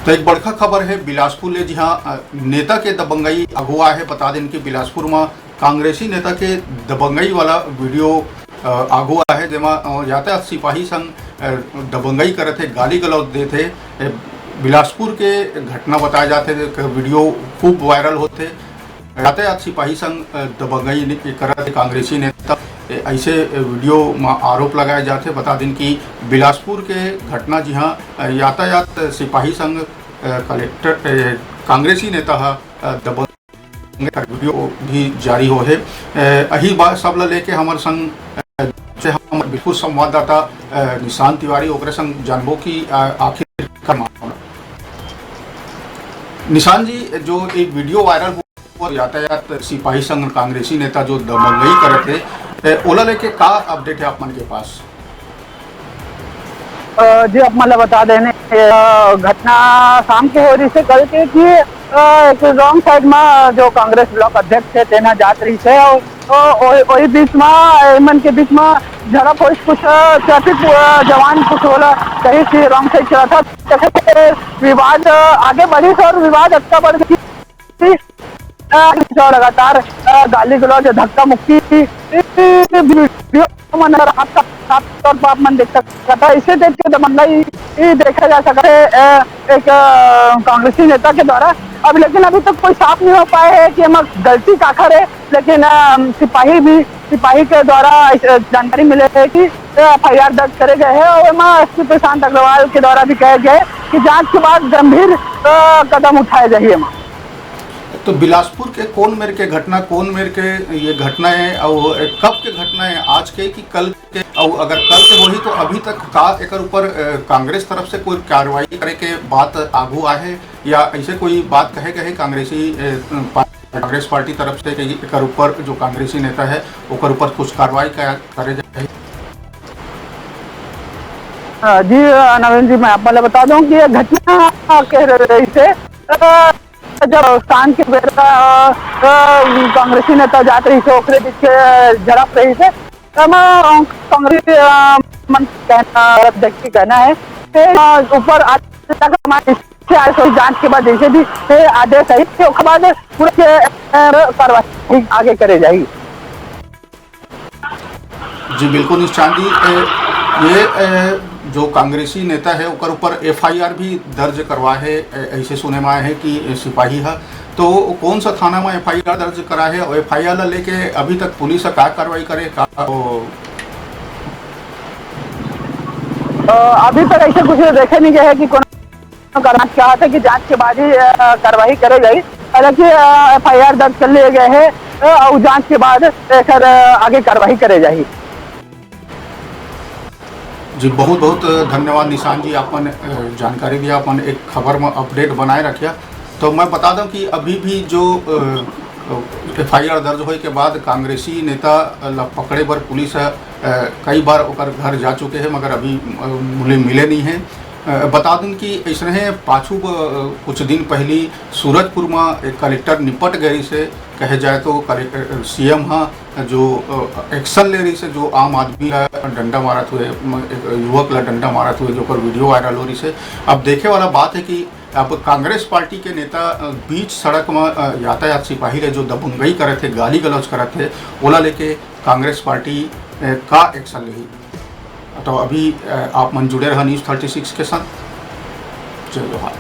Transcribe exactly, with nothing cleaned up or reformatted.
तो एक बड़का खबर हे बिलासपुर ले, जिहां, अ, नेता के दबंगई आगू आए हे। बता देन कि बिलासपुर म कांग्रेसी नेता के दबंगई वाला वीडियो, अ, आगू आए हे, जेमा, अ, यातायात सिपाही संग, अ, दबंगई करत हे, गाली गलौज देत हे। ए, बिलासपुर के घटना बताए जात हे, एक वीडियो खूब वायरल होत हे। यातायात सिपाही संग, अ, दबंगई नि-, करत हे कांग्रेसी नेता। ए, ऐसे, अ, वीडियो म आरोप लगाए जात हे। बता दिन कि बिलासपुर के घटना, जिहां, अ, यातायात सिपाही संग, अ, कलेक्टर, अ, कांग्रेसी नेता ह, अ, दबंग वीडियो भी जारी हो हे। अ, अही बात सब ल लेके हमर संग, अ, से हमर बिल्कुल संवाददाता, अ, निशांत तिवारी, ओकरे संग जानबो कि, अ, आखिर का मामला। निशांत जी, जो ये वीडियो वायरल हो, यातायात सिपाही संग कांग्रेसी नेता जो दबंगई करत हे, ए, ओला लेके का अपडेट हे आप मन के पास? अ, जी, आप मन ल बता देने, अ, घटना शाम के हो रही से कल के कि, अ, एक रॉन्ग साइड में जो कांग्रेस ब्लॉक अध्यक्ष है, तेना जात रही से, और, और, और वही बीच में, एमन के बीच में झड़प होइस, कुछ, अ, ट्रैफिक, अ, जवान कुछ होला, कहीं से रॉन्ग साइड चला था, तखन से विवाद, अ, आगे बढ़ी और विवाद अतना बढ़ गई। अ, जो लगातार, अ, गाली गलौज, धक्का मुक्की, वीडियो मन अगर आप साफ तौर पर आप मन देख सकता है, इसे देख के दबंगई, ये देखा जा सकता है, अ, एक, अ, कांग्रेसी नेता के द्वारा। अब लेकिन अभी तक कोई साफ नहीं हो पाए है कि एमा गलती काखर है, लेकिन, अ, सिपाही भी, सिपाही के द्वारा इस, अ, जानकारी मिले है कि, अ, एफ आई आर दर्ज करे गए हैं और एमा एस पी प्रशांत अग्रवाल के द्वारा भी कहे गए कि जांच के बाद गंभीर, अ, कदम उठाए जाही एमा। तो बिलासपुर के कौन मेर के घटना, कौन मेर के ये घटना है और कब के घटना है, आज के कि कल के? और अगर कल के होही तो अभी तक का एकर ऊपर, अ, कांग्रेस तरफ से कोई कार्रवाई करे के बात आगू आए है या ऐसे कोई बात कहे गए कांग्रेसी, अ, पा-, कांग्रेस पार्टी तरफ से कि एकर ऊपर जो कांग्रेसी नेता है ओकर ऊपर कुछ कार्रवाई का-, करे जाए? अ, जी, अ, नवीन जी, मैं आप वाला बता दूं कि ये घटना कह रहे थे, अ, जब शाम के बेरा, अ, अ, कांग्रेसी नेता जात रही थे, ओकरे बीच के झड़प रही थे। एमा कांग्रेस, अ, मन कहना, अध्यक्ष की कहना है कि, अ, ऊपर आज तक हमारे से आए कोई जांच के बाद जैसे भी, अ, आदेश आई, तो ओकर बाद पूरे, अ, कार्रवाई आगे करे जाएगी। जी बिल्कुल निशांत जी, ए, ये, ए, जो कांग्रेसी नेता है ओकर ऊपर एफ आई आर भी दर्ज करवा है, ए, ऐसे सुने में आए है कि सिपाही है, तो कौन सा थाना में एफ आई आर दर्ज करा है और एफ आई आर ला लेके अभी तक पुलिस का कार्रवाई करे का? ओ, अ, अभी तक ऐसे कुछ देखे नहीं गए है कि कौन करना चाहते कि जांच के बाद ही, अ, कार्रवाई करे जाई। हालांकि, अ, एफ आई आर दर्ज कर लिए गए हैं, अ, और जांच के बाद एकर, अ, आगे कार्रवाई करे जाई। जी, बहुत बहुत धन्यवाद निशांत जी, अपन, अ, जानकारी दिया, अपन एक खबर में अपडेट बनाए रखिया। तो मैं बता दूं कि अभी भी जो, अ, एफ आई आर दर्ज होए के बाद कांग्रेसी नेता ला पकड़े बर पुलिस ह, अ, कई बार ओकर घर जा चुके हैं, मगर अभी, अ, मिले, मिले नहीं हैं। अ, बता दूं कि ऐसने पाछू ब-, कुछ दिन पहली सूरजपुर में एक कलेक्टर निपट गए से कहे जाए तो कलेक्टर, सी एम हा जो, अ, एक्शन ले रही से जो आम आदमी ला डंडा मारत हुए, म-, एक युवक ला डंडा मारत हुए जो ओकर वीडियो वायरल हो रही से। अब देखे वाला बात है कि अब कांग्रेस पार्टी के नेता, अ, बीच सड़क में, अ, यातायात सिपाही ले जो दबंगई करत है, गाली गलौज करत है, ओला लेके कांग्रेस पार्टी, अ, का एक्शन लेही। तो अभी, अ, आप मन जुड़े रहा न्यूज़ थर्टी सिक्स के साथ। जय जोहार।